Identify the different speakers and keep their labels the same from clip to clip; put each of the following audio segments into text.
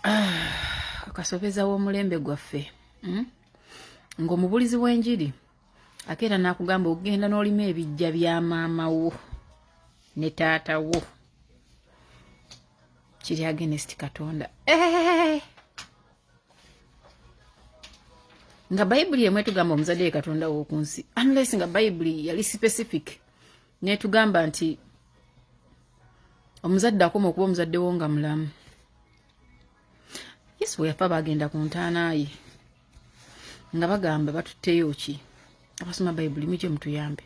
Speaker 1: Ah, kasobeza w'omulembe gwaffe, Ng'omubulizi w'enjiri akeera n'akugamba okugenda n'olima ebijja bya maama wo ne taata wo kiri against Katonda. Eh! Nga Bayibuli emu etugamba omuzadde ye Katonda w'oku nsi, unless nga Bayibuli yali specific netugamba nti omuzadde akoma okuba omuzadde wo nga mulamu. Yesu bwe yafa bagenda ku ntaana ye nga bagamba batutteyo ki? Abasoma Bayibuli mujje mutuyambe,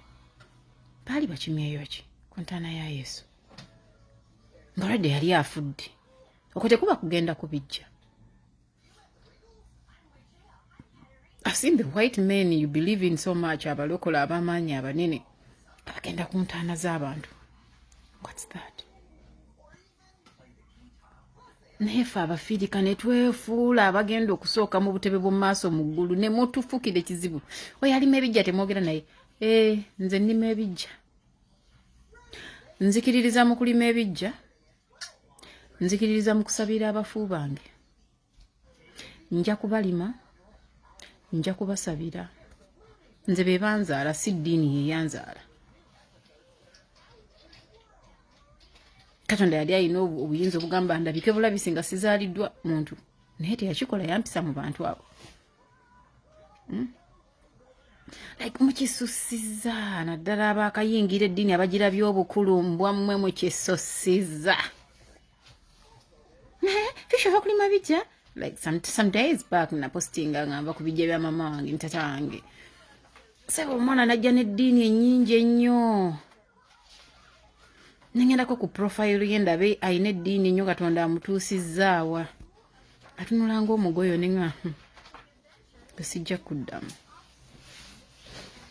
Speaker 1: baali bakimyeyo ki ku ntaana ya Yesu nga lwadde yali afudde? Okwo tekuba kugenda kubijja. I've seen the white men you believe in so much, abalokola abamaanyi abanene, abagenda ku ntaana z'abantu. What's that? Naye ffe Abafirika ne twefuula abagenda okusooka mu butebe bw'omu maaso mu ggulu, ne mutufukira ekizibu. Oyo alima ebijja temwogera naye. Ee, nze nnima ebijja, nzikiririza mu kulima ebijja, nzikiririza mu kusabira abafu bange. Nja kubalima, nja kubasabira. Nze be banzaala, si ddiini yeyanzaala. Katonda yali alina obuyinza obugamba ndabike bulabisi nga sizaaliddwa muntu, naye teyakikola, yampisa mu bantu abo, Like mukisusiza, naddala abakayingira eddiini abagirabye obukulu, mbwammwe mukisusiza. Fisha ova kulima bijja. Like some days back napostinga nga nva ku bijja bya mama wange ne tata wange. Sebo omwana najja n'eddiini ennyingi ennyo, nengendako ku profile ye ndabe alina eddiini ennyo, Katonda amutuusizzaawa, atunula ng'omugoyo, nenga sijja kuddamu.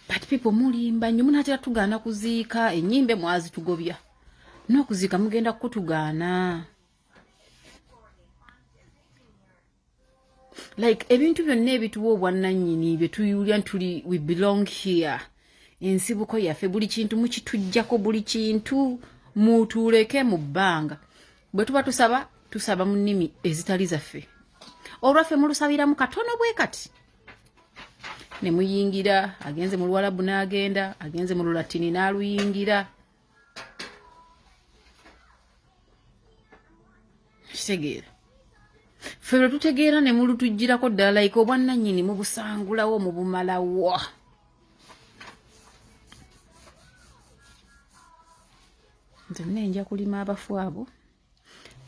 Speaker 1: But people mulimba nnyo, munaatera tugaana kuziika. Ennyimbe mwazitugobya, n'okuziika mugenda kutugaana. Like ebintu byonna ebituwa obwannannyini bye tuyulya ntuli, we belong here, ensibuko yaffe, buli kintu mukitujjako, buli kintu mutuleke mu bbanga. Bwe tuba tusaba, tusaba mu nnimi ezitali zaffe. Olwaffe mulusabiramu katono bwe kati ne muyingira. Agenze mu Luwalabu n'agenda, agenze mu Lulatini n'aluyingira. Kitegeera ffe lwe tutegeera ne mulutugirako ddala. Like obwannannyini mubusangulawo, mubumalawo. Nze mune nja kulima abafu abo.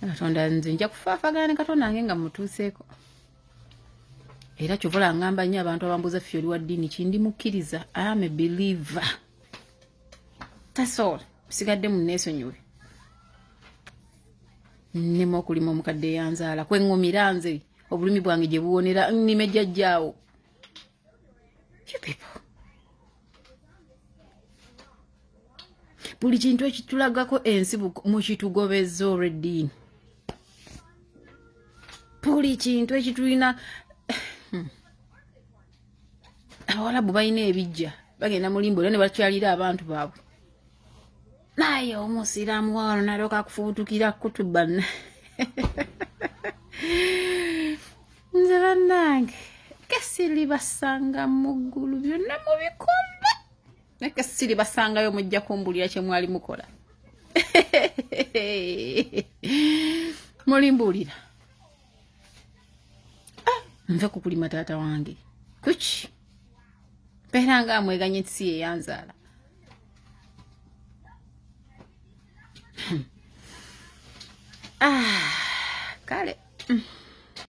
Speaker 1: Katonda, nze nja kufaafagana ne Katonda wange nga mutuuseeko. Era kyovola ngamba nnyo abantu abambuuza, "Ffe oli wa ddiini ki?" Ndi mukkiriza, am a believer, that's all. Sigadde munneesonyiwe, nnema okulima omukadde eyanzaala kweŋŋumira nze obulumi bwange gye buwonera, nnime jjajjaawo. You people, buli kintu ekitulagako ensibuko mukitugobeza olw'eddiini. Buli kintu ekitulina. Abawalabu balina ebijja, bagenda mulimbo era ne bakyalira abantu baabwe, naye omusiraamu wano nalyoka akufubutukira kutuba. Nze bannange kesiribasanga mu ggulu, byonna mubikola, naye kesiribasangayo, mujja kumbulira kye mwali mukola, mulimbuulira. Ah, nve ku kulima taata wange kuki? Mbeera nga amweganye nti si yeyanzaala. Ah, kale.